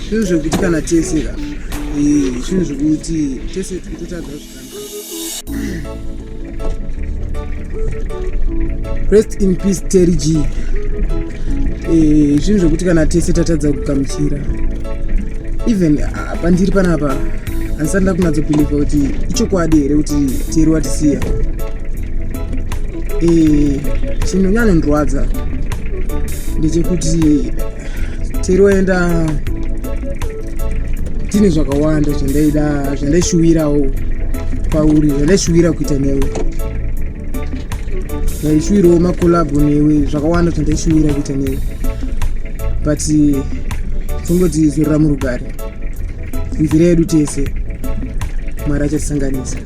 Zvinhu zvekuti kana tese ka, zvinhu zvekuti tese tikutotadza zvikanaka. Rest in peace, Terry G. Zvinhu zvekuti kana tese tatadza kugamuchira, even pandiri panapa handisati ndakunatsobhilivha kuti ichokwadi here kuti Terry watisiya. Chinonyanondirwadza ndechekuti Terry waenda tine zvakawanda zvandaida, zvandaishuwirawo pauri, zvandaishuwira kuita newe. Ndaishuwirawo macollabo newe, zvakawanda zvandaishuwira kuita newe, but tongoti zorora murugare. Nzira yedu tese, Mwari achatisanganisa.